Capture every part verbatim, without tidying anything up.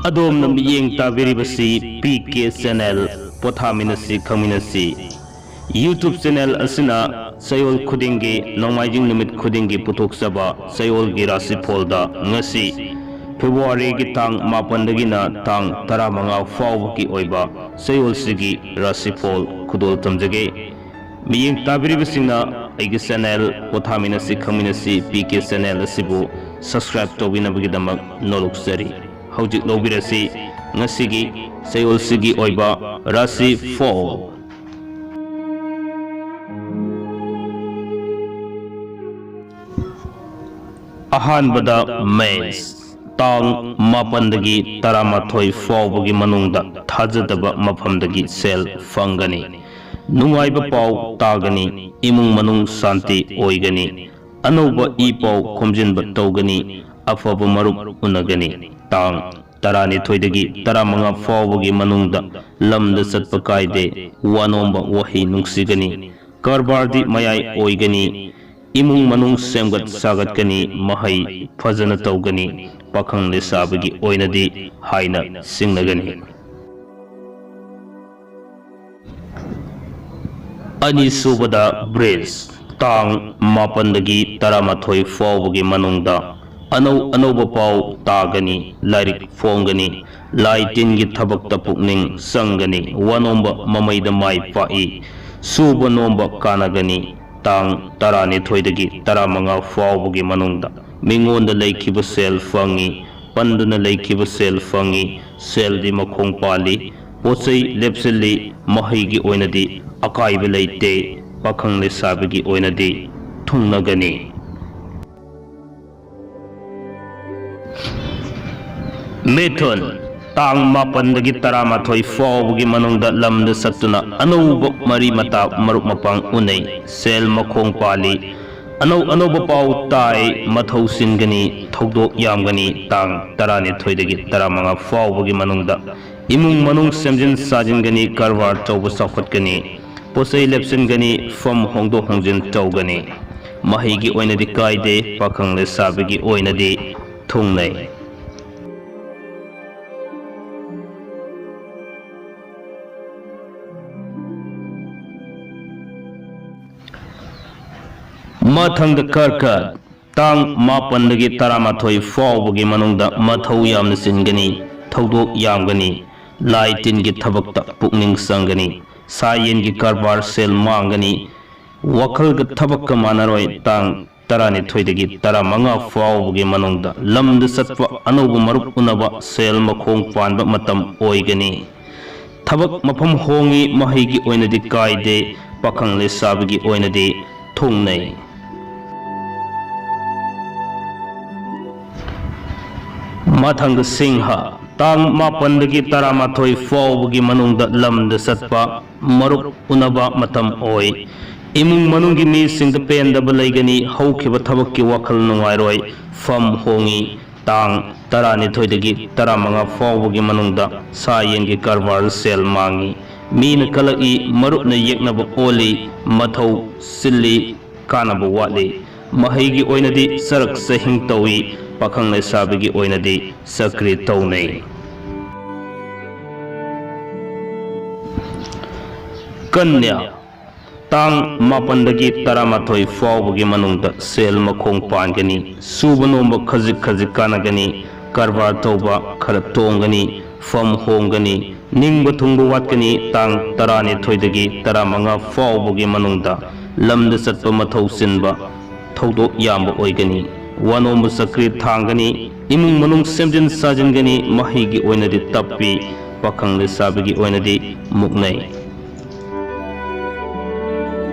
ꯑꯗꯣꯝꯅ ꯃꯤꯠꯌꯦꯡ ꯇꯥꯕꯤꯔꯤꯕꯁꯤ P K Channel, ꯄꯣꯊꯥꯃꯤꯟꯅꯁꯤ ꯈꯪꯃꯤꯟꯅꯁꯤ꯫ YouTube channel ꯑꯁꯤꯅ ꯆꯌꯣꯜ ꯈꯨꯗꯤꯡꯒꯤ, ꯅꯣꯡꯃꯥꯏꯖꯤꯡ ꯅꯨꯃꯤꯠ ꯈꯨꯗꯤꯡꯒꯤ ꯄꯨꯊꯣꯛꯆꯕ ꯆꯌꯣꯜꯒꯤ ꯔꯥꯁꯤꯐꯣꯜꯗ ꯉꯁꯤ Februaryꯒꯤ ꯇꯥꯡ ꯃꯥꯄꯟꯗꯒꯤꯅ ꯇꯥꯡ ꯇꯔꯥꯃꯉꯥ ꯐꯥꯎꯕꯒꯤ ꯑꯣꯏꯕ ꯆꯌꯣꯜꯁꯤꯒꯤ ꯔꯥꯁꯤꯐꯣꯜ ꯈꯨꯗꯣꯜ ꯇꯝꯖꯒꯦ꯫ ꯃꯤꯠꯌꯦꯡ ꯇꯥꯕꯤꯔꯤꯕꯁꯤꯡꯅ ꯑꯩꯒꯤ channel ꯄꯣꯊꯥꯃꯤꯟꯅꯁꯤ ꯈꯪꯃꯤꯟꯅꯁꯤ ꯄꯤ ꯀꯦ Channel ꯑꯁꯤꯕꯨ subscribe ꯇꯧꯕꯤꯅꯕꯒꯤꯗꯃꯛ ꯅꯣꯂꯨꯛꯆꯔꯤ꯫ ꯍꯧꯖꯤꯛ ꯂꯧꯕꯤꯔꯁꯤ ꯉꯁꯤꯒꯤ ꯆꯌꯣꯜꯁꯤꯒꯤ ꯑꯣꯏꯕ ꯔꯥꯁꯤ ꯐꯣꯜ꯫ ꯑꯍꯥꯟꯕꯗ ꯃꯦꯁ, ꯇꯥꯡ ꯃꯥꯄꯟꯗꯒꯤ ꯇꯔꯥꯃꯥꯊꯣꯏ ꯐꯥꯎꯕꯒꯤ ꯃꯅꯨꯡꯗ ꯊꯥꯖꯗꯕ ꯃꯐꯝꯗꯒꯤ ꯁꯦꯜ ꯐꯪꯒꯅꯤ꯫ ꯅꯨꯡꯉꯥꯏꯕ ꯄꯥꯎ ꯇꯥꯒꯅꯤ, ꯏꯃꯨꯡ ꯃꯅꯨꯡ ꯁꯥꯟꯇꯤ ꯑꯣꯏꯒꯅꯤ, ꯑꯅꯧꯕ ꯏ ꯄꯥꯎ ꯈꯣꯝꯖꯤꯟꯕ ꯇꯧꯒꯅꯤ, ꯑꯐꯕ ꯃꯔꯨꯞ ꯎꯅꯒꯅꯤ꯫ ꯇꯥꯡ ꯇꯔꯥꯅꯤꯊꯣꯏꯗꯒꯤ ꯇꯔꯥꯃꯉꯥ ꯐꯥꯎꯕꯒꯤ ꯃꯅꯨꯡꯗ ꯂꯝꯗ ꯆꯠꯄ ꯀꯥꯏꯗꯦ, ꯋꯥꯅꯣꯝꯕ ꯋꯥꯍꯩ ꯅꯨꯡꯁꯤꯒꯅꯤ, ꯀꯔꯕꯥꯔꯗꯤ ꯃꯌꯥꯏ ꯑꯣꯏꯒꯅꯤ, ꯏꯃꯨꯡ ꯃꯅꯨꯡ ꯁꯦꯝꯒꯠ ꯁꯥꯒꯠꯀꯅꯤ, ꯃꯍꯩ ꯐꯖꯅ ꯇꯧꯒꯅꯤ, ꯄꯥꯈꯪ ꯂꯩꯁꯥꯕꯤꯒꯤ ꯑꯣꯏꯅꯗꯤ ꯍꯥꯏꯅ ꯁꯤꯡꯅꯒꯅꯤ꯫ ꯑꯅꯤꯁꯨꯕꯗ ꯕ꯭ꯔꯤꯖ, ꯇꯥꯡ ꯃꯥꯄꯟꯗꯒꯤ ꯇꯔꯥꯃꯥꯊꯣꯏ ꯐꯥꯎꯕꯒꯤ ꯃꯅꯨꯡꯗ ꯑꯅꯧ ꯑꯅꯧꯕ ꯄꯥꯎ ꯇꯥꯒꯅꯤ, ꯂꯥꯏꯔꯤꯛ ꯐꯣꯡꯒꯅꯤ, ꯂꯥꯏ ꯇꯤꯟꯒꯤ ꯊꯕꯛꯇ ꯄꯨꯛꯅꯤꯡ ꯆꯪꯒꯅꯤ, ꯋꯥꯅꯣꯝꯕ ꯃꯃꯩꯗ ꯃꯥꯏ ꯄꯥꯛꯏ, ꯁꯨꯕ ꯅꯣꯝꯕ ꯀꯥꯟꯅꯒꯅꯤ꯫ ꯇꯥꯡ ꯇꯔꯥꯅꯤꯊꯣꯏꯗꯒꯤ ꯇꯔꯥꯃꯉꯥ ꯐꯥꯎꯕꯒꯤ ꯃꯅꯨꯡꯗ ꯃꯤꯉꯣꯟꯗ ꯂꯩꯈꯤꯕ ꯁꯦꯜ ꯐꯪꯏ, ꯄꯟꯗꯨꯅ ꯂꯩꯈꯤꯕ ꯁꯦꯜ ꯐꯪꯏ, ꯁꯦꯜꯗꯤ ꯃꯈꯣꯡ ꯄꯥꯜꯂꯤ, ꯄꯣꯠ ꯆꯩ ꯂꯦꯞꯁꯤꯜꯂꯤ, ꯃꯍꯩꯒꯤ ꯑꯣꯏꯅꯗꯤ ꯑꯀꯥꯏꯕ ꯂꯩꯇꯦ, ꯄꯥꯈꯪ ꯂꯩꯁꯥꯕꯤꯒꯤ ꯑꯣꯏꯅꯗꯤ ꯊꯨꯡꯅꯒꯅꯤ꯫ ꯃꯤꯊꯨꯟ, ꯇꯥꯡ ꯃꯥꯄꯟꯗꯒꯤ ꯇꯔꯥꯃꯥꯊꯣꯏ ꯐꯥꯎꯕꯒꯤ ꯃꯅꯨꯡꯗ ꯂꯝꯗ ꯆꯠꯇꯨꯅ ꯑꯅꯧꯕ ꯃꯔꯤ ꯃꯇꯥ ꯃꯔꯨꯞ ꯃꯄꯥꯡ ꯎꯅꯩ, ꯁꯦꯜ ꯃꯈꯣꯡ ꯄꯥꯜꯂꯤ, ꯑꯅꯧ ꯑꯅꯧꯕ ꯄꯥꯎ ꯇꯥꯏ, ꯃꯊꯧ ꯆꯤꯟꯒꯅꯤ, ꯊꯧꯗꯣꯛ ꯌꯥꯝꯒꯅꯤ꯫ ꯇꯥꯡ ꯇꯔꯥꯅꯤꯊꯣꯏꯗꯒꯤ ꯇꯔꯥꯃꯉꯥ ꯐꯥꯎꯕꯒꯤ ꯃꯅꯨꯡꯗ ꯏꯃꯨꯡ ꯃꯅꯨꯡ ꯁꯦꯝꯖꯤꯟ ꯁꯥꯖꯤꯟꯒꯅꯤ, ꯀꯔꯕꯥꯔ ꯇꯧꯕ ꯆꯥꯎꯈꯠꯀꯅꯤ, ꯄꯣꯠꯆꯩ ꯂꯦꯞꯁꯤꯟꯒꯅꯤ, ꯐꯝ ꯍꯣꯡꯗꯣꯛ ꯍꯣꯡꯖꯤꯟ ꯇꯧꯒꯅꯤ꯫ ꯃꯍꯩꯒꯤ ꯑꯣꯏꯅꯗꯤ ꯀꯥꯏꯗꯦ, ꯄꯥꯈꯪ ꯂꯩꯁꯥꯕꯤꯒꯤ ꯑꯣꯏꯅꯗꯤ ꯊꯨꯡꯅꯩ꯫ ꯃꯊꯪꯗ ꯀꯔꯀꯠ, ꯇꯥꯡ ꯃꯥꯄꯟꯗꯒꯤ ꯇꯔꯥꯃꯥꯊꯣꯏ ꯐꯥꯎꯕꯒꯤ ꯃꯅꯨꯡꯗ ꯃꯊꯧ ꯌꯥꯝꯅ ꯆꯤꯟꯒꯅꯤ, ꯊꯧꯗꯣꯛ ꯌꯥꯝꯒꯅꯤ, ꯂꯥꯏ ꯇꯤꯟꯒꯤ ꯊꯕꯛꯇ ꯄꯨꯛꯅꯤꯡ ꯆꯪꯒꯅꯤ, ꯁꯥ ꯌꯦꯟꯒꯤ ꯀꯔꯕꯥꯔ ꯁꯦꯜ ꯃꯥꯡꯒꯅꯤ, ꯋꯥꯈꯜꯒ ꯊꯕꯛꯀ ꯃꯥꯟꯅꯔꯣꯏ꯫ ꯇꯥꯡ ꯇꯔꯥꯅꯤꯊꯣꯏꯗꯒꯤ ꯇꯔꯥꯃꯉꯥ ꯐꯥꯎꯕꯒꯤ ꯃꯅꯨꯡꯗ ꯂꯝꯗ ꯆꯠꯄ, ꯑꯅꯧꯕ ꯃꯔꯨꯞ ꯎꯅꯕ, ꯁꯦꯜ ꯃꯈꯣꯡ ꯄꯥꯟꯕ ꯃꯇꯝ ꯑꯣꯏꯒꯅꯤ꯫ ꯊꯕꯛ ꯃꯐꯝ ꯍꯣꯡꯉꯤ, ꯃꯍꯩꯒꯤ ꯑꯣꯏꯅꯗꯤ ꯀꯥꯏꯗꯦ, ꯄꯥꯈꯪ ꯂꯩꯁꯥꯕꯤꯒꯤ ꯑꯣꯏꯅꯗꯤ ꯊꯨꯡꯅꯩ꯫ ꯃꯊꯪꯗ ꯁꯤꯡꯍ, ꯇꯥꯡ ꯃꯥꯄꯟꯗꯒꯤ ꯇꯔꯥꯃꯥꯊꯣꯏ ꯐꯥꯎꯕꯒꯤ ꯃꯅꯨꯡꯗ ꯂꯝꯗ ꯆꯠꯄ, ꯃꯔꯨꯞ ꯎꯅꯕ ꯃꯇꯝ ꯑꯣꯏ꯫ ꯏꯃꯨꯡ ꯃꯅꯨꯡꯒꯤ ꯃꯤꯁꯤꯡꯗ ꯄꯦꯟꯗꯕ ꯂꯩꯒꯅꯤ, ꯍꯧꯈꯤꯕ ꯊꯕꯛꯀꯤ ꯋꯥꯈꯜ ꯅꯨꯡꯉꯥꯏꯔꯣꯏ, ꯐꯝ ꯍꯣꯡꯉꯤ꯫ ꯇꯥꯡ ꯇꯔꯥꯅꯤꯊꯣꯏꯗꯒꯤ ꯇꯔꯥꯃꯉꯥ ꯐꯥꯎꯕꯒꯤ ꯃꯅꯨꯡꯗ ꯁꯥ ꯌꯦꯟꯒꯤ ꯀꯔꯕꯥꯔ ꯁꯦꯜ ꯃꯥꯡꯉꯤ꯫ ꯃꯤꯅ ꯀꯂꯛꯏ, ꯃꯔꯨꯞꯅ ꯌꯦꯛꯅꯕ ꯑꯣꯜꯂꯤ, ꯃꯊꯧ ꯆꯤꯜꯂꯤ, ꯀꯥꯟꯅꯕ ꯋꯥꯠꯂꯤ꯫ ꯃꯍꯩꯒꯤ ꯑꯣꯏꯅꯗꯤ ꯆꯔꯛ ꯆꯍꯤꯡ ꯇꯧꯏ, ꯄꯥꯈꯪ ꯂꯩꯁꯥꯕꯤꯒꯤ ꯑꯣꯏꯅꯗꯤ ꯆꯀ꯭ꯔꯤ ꯇꯧꯅꯩ꯫ ꯀꯟꯌꯥ, ꯇꯥꯡ ꯃꯥꯄꯟꯗꯒꯤ ꯇꯔꯥꯃꯥꯊꯣꯏ ꯐꯥꯎꯕꯒꯤ ꯃꯅꯨꯡꯗ ꯁꯦꯜ ꯃꯈꯣꯡ ꯄꯥꯟꯒꯅꯤ, ꯁꯨꯕ ꯅꯣꯝꯕ ꯈꯖꯤꯛ ꯈꯖꯤꯛ ꯀꯥꯟꯅꯒꯅꯤ, ꯀꯔꯕꯥꯔ ꯇꯧꯕ ꯈꯔ ꯇꯣꯡꯒꯅꯤ, ꯐꯝ ꯍꯣꯡꯒꯅꯤ, ꯅꯤꯡꯕ ꯊꯨꯡꯕ ꯋꯥꯠꯀꯅꯤ꯫ ꯇꯥꯡ ꯇꯔꯥꯅꯤꯊꯣꯏꯗꯒꯤ ꯇꯔꯥꯃꯉꯥ ꯐꯥꯎꯕꯒꯤ ꯃꯅꯨꯡꯗ ꯂꯝꯗ ꯆꯠꯄ, ꯃꯊꯧ ꯆꯤꯟꯕ, ꯊꯧꯗꯣꯛ ꯌꯥꯝꯕ ꯑꯣꯏꯒꯅꯤ꯫ ꯋꯥꯅꯣꯝꯕ ꯆꯀ꯭ꯔꯤ ꯊꯥꯡꯒꯅꯤ, ꯏꯃꯨꯡ ꯃꯅꯨꯡ ꯁꯦꯝꯖꯤꯟ ꯁꯥꯖꯤꯟꯒꯅꯤ, ꯃꯍꯩꯒꯤ ꯑꯣꯏꯅꯗꯤ ꯇꯞꯄꯤ, ꯄꯥꯈꯪ ꯂꯩꯁꯥꯕꯤꯒꯤ ꯑꯣꯏꯅꯗꯤ ꯃꯨꯛꯅꯩ꯫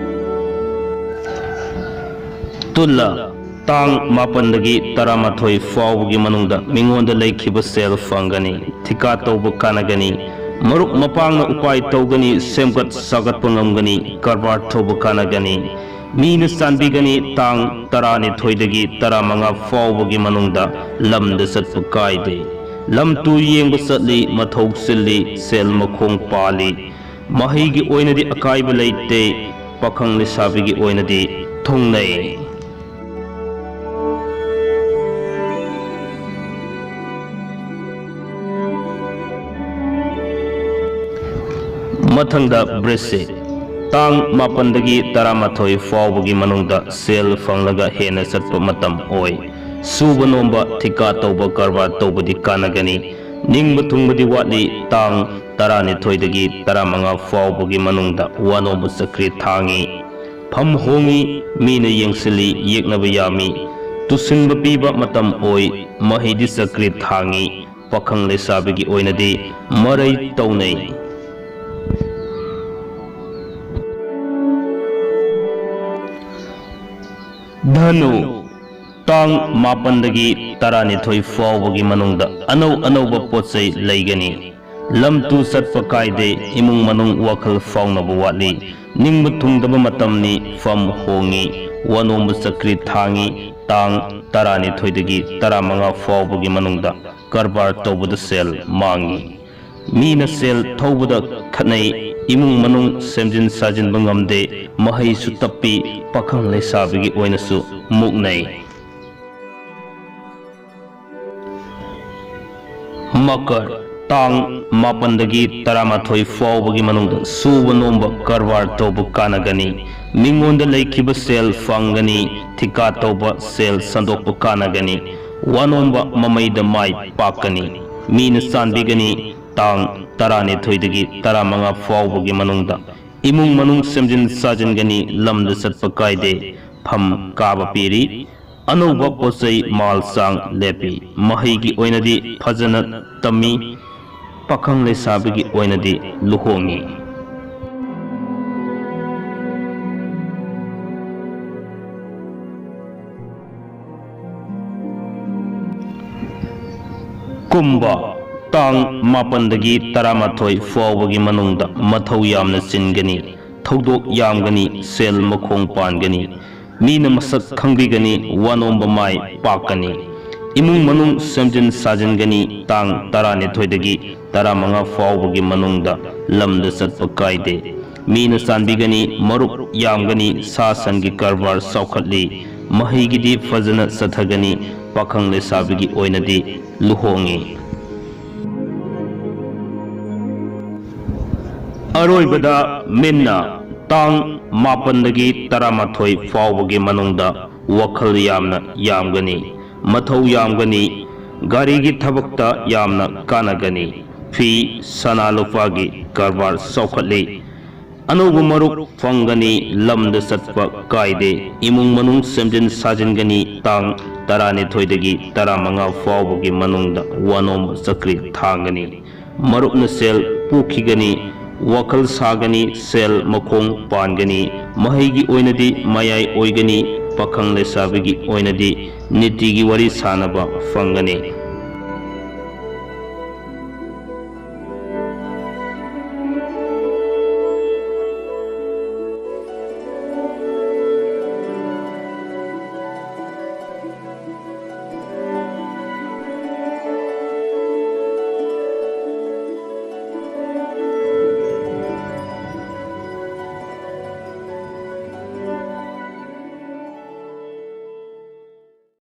ꯇꯨꯂꯥ, ꯇꯥꯡ ꯃꯥꯄꯟꯗꯒꯤ ꯇꯔꯥꯃꯥꯊꯣꯏ ꯐꯥꯎꯕꯒꯤ ꯃꯅꯨꯡꯗ ꯃꯤꯉꯣꯟꯗ ꯂꯩꯈꯤꯕ ꯁꯦꯜ ꯐꯪꯒꯅꯤ, ꯊꯤꯀꯥ ꯇꯧꯕ ꯀꯥꯟꯅꯒꯅꯤ, ꯃꯔꯨꯞ ꯃꯄꯥꯡꯅ ꯎꯄꯥꯏ ꯇꯧꯒꯅꯤ, ꯁꯦꯝꯒꯠ ꯁꯥꯒꯠꯄ ꯉꯝꯒꯅꯤ, ꯀꯔꯕꯥꯔ ꯇꯧꯕ ꯀꯥꯟꯅꯒꯅꯤ, ꯃꯤꯅ ꯆꯥꯟꯕꯤꯒꯅꯤ꯫ ꯇꯥꯡ ꯇꯔꯥꯅꯤꯊꯣꯏꯗꯒꯤ ꯇꯔꯥꯃꯉꯥ ꯐꯥꯎꯕꯒꯤ ꯃꯅꯨꯡꯗ ꯂꯝꯗ ꯆꯠꯄ ꯀꯥꯏꯗꯦ꯫ ꯂꯝ ꯇꯨ ꯌꯦꯡꯕ ꯆꯠꯂꯤ, ꯃꯊꯧ ꯆꯤꯜꯂꯤ, ꯁꯦꯜ ꯃꯈꯣꯡ ꯄꯥꯜꯂꯤ꯫ ꯃꯍꯩꯒꯤ ꯑꯣꯏꯅꯗꯤ ꯑꯀꯥꯏꯕ ꯂꯩꯇꯦ, ꯄꯥꯈꯪ ꯂꯩꯁꯥꯕꯤꯒꯤ ꯑꯣꯏꯅꯗꯤ ꯊꯨꯡꯅꯩ꯫ ꯃꯊꯪꯗ ꯕ꯭ꯔꯤꯁꯤꯛ, ꯇꯥꯡ ꯃꯥꯄꯟꯗꯒꯤ ꯇꯔꯥꯃꯥꯊꯣꯏ ꯐꯥꯎꯕꯒꯤ ꯃꯅꯨꯡꯗ ꯁꯦꯜ ꯐꯪꯂꯒ ꯍꯦꯟꯅ ꯆꯠꯄ ꯃꯇꯝ ꯑꯣꯏ꯫ ꯁꯨꯕ ꯅꯣꯝꯕ, ꯊꯤꯀꯥ ꯇꯧꯕ, ꯀꯔꯕꯥꯔ ꯇꯧꯕꯗꯤ ꯀꯥꯟꯅꯒꯅꯤ꯫ ꯅꯤꯡꯕ ꯊꯨꯡꯕꯗꯤ ꯋꯥꯠꯂꯤ꯫ ꯇꯥꯡ ꯇꯔꯥꯅꯤꯊꯣꯏꯗꯒꯤ ꯇꯔꯥꯃꯉꯥ ꯐꯥꯎꯕꯒꯤ ꯃꯅꯨꯡꯗ ꯋꯥꯅꯣꯝꯕ ꯆꯀ꯭ꯔꯤ ꯊꯥꯡꯉꯤ꯫ ꯐꯝ ꯍꯣꯡꯉꯤ, ꯃꯤꯅ ꯌꯦꯡꯁꯤꯜꯂꯤ, ꯌꯦꯛꯅꯕ ꯌꯥꯝꯃꯤ꯫ ꯇꯨꯁꯤꯟꯕ ꯄꯤꯕ ꯃꯇꯝ ꯑꯣꯏ꯫ ꯃꯍꯩꯗꯤ ꯆꯀ꯭ꯔꯤ ꯊꯥꯡꯉꯤ꯫ ꯄꯥꯈꯪ ꯂꯩꯁꯥꯕꯤꯒꯤ ꯑꯣꯏꯅꯗꯤ ꯃꯔꯩ ꯇꯧꯅꯩ꯫ ꯙꯅꯨ, ꯇꯥꯡ ꯃꯥꯄꯟꯗꯒꯤ ꯇꯔꯥꯅꯤꯊꯣꯏ ꯐꯥꯎꯕꯒꯤ ꯃꯅꯨꯡꯗ ꯑꯅꯧ ꯑꯅꯧꯕ ꯄꯣꯠ ꯆꯩ ꯂꯩꯒꯅꯤ꯫ ꯂꯝ ꯇꯨ ꯆꯠꯄ ꯀꯥꯏꯗꯦ, ꯏꯃꯨꯡ ꯃꯅꯨꯡ ꯋꯥꯈꯜ ꯐꯥꯎꯅꯕ ꯋꯥꯠꯂꯤ, ꯅꯤꯡꯕ ꯊꯨꯡꯗꯕ ꯃꯇꯝꯅꯤ, ꯐꯝ ꯍꯣꯡꯉꯤ, ꯋꯥꯅꯣꯝꯕ ꯆꯀ꯭ꯔꯤ ꯊꯥꯡꯉꯤ꯫ ꯇꯥꯡ ꯇꯔꯥꯅꯤꯊꯣꯏꯗꯒꯤ ꯇꯔꯥꯃꯉꯥ ꯐꯥꯎꯕꯒꯤ ꯃꯅꯨꯡꯗ ꯀꯔꯕꯥꯔ ꯇꯧꯕꯗ ꯁꯦꯜ ꯃꯥꯡꯉꯤ꯫ ꯃꯤꯅ ꯁꯦꯜ ꯊꯧꯕꯗ ꯈꯠꯅꯩ, ꯏꯃꯨꯡ ꯃꯅꯨꯡ ꯁꯦꯝꯖꯤꯟ ꯁꯥꯖꯤꯟꯕ ꯉꯝꯗꯦ, ꯃꯍꯩꯁꯨ ꯇꯞꯄꯤ, ꯄꯥꯈꯪ ꯂꯩꯁꯥꯕꯤꯒꯤ ꯑꯣꯏꯅꯁꯨ ꯃꯨꯛꯅꯩ꯫ ꯃꯀꯔ, ꯇꯥꯡ ꯃꯥꯄꯟꯗꯒꯤ ꯇꯔꯥꯃꯥꯊꯣꯏ ꯐꯥꯎꯕꯒꯤ ꯃꯅꯨꯡꯗ ꯁꯨꯕ ꯅꯣꯝꯕ ꯀꯔꯕꯥꯔ ꯇꯧꯕ ꯀꯥꯟꯅꯒꯅꯤ꯫ ꯃꯤꯉꯣꯟꯗ ꯂꯩꯈꯤꯕ ꯁꯦꯜ ꯐꯪꯒꯅꯤ꯫ ꯊꯤꯀꯥ ꯇꯧꯕ ꯁꯦꯜ ꯁꯟꯗꯣꯛꯄ ꯀꯥꯟꯅꯒꯅꯤ꯫ ꯋꯥꯅꯣꯝꯕ ꯃꯃꯩꯗ ꯃꯥꯏ ꯄꯥꯛꯀꯅꯤ꯫ ꯃꯤꯅ ꯆꯥꯟꯕꯤꯒꯅꯤ꯫ ꯇꯥꯡ ꯇꯔꯥꯅꯤꯊꯣꯏꯗꯒꯤ ꯇꯔꯥꯃꯉꯥ ꯐꯥꯎꯕꯒꯤ ꯃꯅꯨꯡꯗ ꯏꯃꯨꯡ ꯃꯅꯨꯡ ꯁꯦꯝꯖꯤꯟ ꯁꯥꯖꯤꯟꯒꯅꯤ꯫ ꯂꯝꯗ ꯆꯠꯄ ꯀꯥꯏꯗꯦ꯫ ꯐꯝ ꯀꯥꯕ ꯄꯤꯔꯤ꯫ ꯑꯅꯧꯕ ꯄꯣꯠꯆꯩ ꯃꯥꯜ ꯆꯥꯡ ꯂꯦꯞꯄꯤ꯫ ꯃꯍꯩꯒꯤ ꯑꯣꯏꯅꯗꯤ ꯐꯖꯅ ꯇꯝꯃꯤ꯫ ꯄꯥꯈꯪ ꯂꯩꯁꯥꯕꯤꯒꯤ ꯑꯣꯏꯅꯗꯤ ꯂꯨꯍꯣꯡꯉꯤ꯫ ꯀꯨꯝꯕ, ꯇꯥꯡ ꯃꯥꯄꯟꯗꯒꯤ ꯇꯔꯥꯃꯥꯊꯣꯏ ꯐꯥꯎꯕꯒꯤ ꯃꯅꯨꯡꯗ ꯃꯊꯧ ꯌꯥꯝꯅ ꯆꯤꯟꯒꯅꯤ꯫ ꯊꯧꯗꯣꯛ ꯌꯥꯝꯒꯅꯤ, ꯁꯦꯜ ꯃꯈꯣꯡ ꯄꯥꯟꯒꯅꯤ꯫ ꯃꯤꯅ ꯃꯁꯛ ꯈꯪꯕꯤꯒꯅꯤ, ꯋꯥꯅꯣꯝꯕ ꯃꯥꯏ ꯄꯥꯛꯀꯅꯤ꯫ ꯏꯃꯨꯡ ꯃꯅꯨꯡ ꯁꯦꯝꯖꯤꯟ ꯁꯥꯖꯤꯟꯒꯅꯤ꯫ ꯇꯥꯡ ꯇꯔꯥꯅꯤꯊꯣꯏꯗꯒꯤ ꯇꯔꯥꯃꯉꯥ ꯐꯥꯎꯕꯒꯤ ꯃꯅꯨꯡꯗ ꯂꯝꯗ ꯆꯠꯄ ꯀꯥꯏꯗꯦ꯫ ꯃꯤꯅ ꯆꯥꯟꯕꯤꯒꯅꯤ, ꯃꯔꯨꯞ ꯌꯥꯝꯒꯅꯤ, ꯁꯥ ꯁꯟꯒꯤ ꯀꯔꯕꯥꯔ ꯆꯥꯎꯈꯠꯂꯤ꯫ ꯃꯍꯩꯒꯤꯗꯤ ꯐꯖꯅ ꯆꯠꯊꯒꯅꯤ꯫ ꯄꯥꯈꯪ ꯂꯩꯁꯥꯕꯤꯒꯤ ꯑꯣꯏꯅꯗꯤ ꯂꯨꯍꯣꯡꯉꯤ꯫ ꯑꯔꯣꯏꯕꯗ ꯃꯤꯟꯅ, ꯇꯥꯡ ꯃꯥꯄꯟꯗꯒꯤ ꯇꯔꯥꯃꯥꯊꯣꯏ ꯐꯥꯎꯕꯒꯤ ꯃꯅꯨꯡꯗ ꯋꯥꯈꯜ ꯌꯥꯝꯅ ꯌꯥꯝꯒꯅꯤ, ꯃꯊꯧ ꯌꯥꯝꯒꯅꯤ, ꯒꯥꯔꯤꯒꯤ ꯊꯕꯛꯇ ꯌꯥꯝꯅ ꯀꯥꯟꯅꯒꯅꯤ꯫ ꯐꯤ, ꯁꯅꯥ ꯂꯨꯄꯥꯒꯤ ꯀꯔꯕꯥꯔ ꯆꯥꯎꯈꯠꯂꯤ꯫ ꯑꯅꯧꯕ ꯃꯔꯨꯞ ꯐꯪꯒꯅꯤ, ꯂꯝꯗ ꯆꯠꯄ ꯀꯥꯏꯗꯦ, ꯏꯃꯨꯡ ꯃꯅꯨꯡ ꯁꯦꯝꯖꯤꯟ ꯁꯥꯖꯤꯟꯒꯅꯤ꯫ ꯇꯥꯡ ꯇꯔꯥꯅꯤꯊꯣꯏꯗꯒꯤ ꯇꯔꯥꯃꯉꯥ ꯐꯥꯎꯕꯒꯤ ꯃꯅꯨꯡꯗ ꯋꯥꯅꯣꯝꯕ ꯆꯀ꯭ꯔꯤ ꯊꯥꯡꯒꯅꯤ꯫ ꯃꯔꯨꯞꯅ ꯁꯦꯜ ꯄꯨꯈꯤꯒꯅꯤ, ꯋꯥꯈꯜ ꯁꯥꯒꯅꯤ, ꯁꯦꯜ ꯃꯈꯣꯡ ꯄꯥꯟꯒꯅꯤ꯫ ꯃꯍꯩꯒꯤ ꯑꯣꯏꯅꯗꯤ ꯃꯌꯥꯏ ꯑꯣꯏꯒꯅꯤ, ꯄꯥꯈꯪ ꯂꯩꯁꯥꯕꯤꯒꯤ ꯑꯣꯏꯅꯗꯤ ꯅꯤꯇꯤꯒꯤ ꯋꯥꯔꯤ ꯁꯥꯅꯕ ꯐꯪꯒꯅꯤ꯫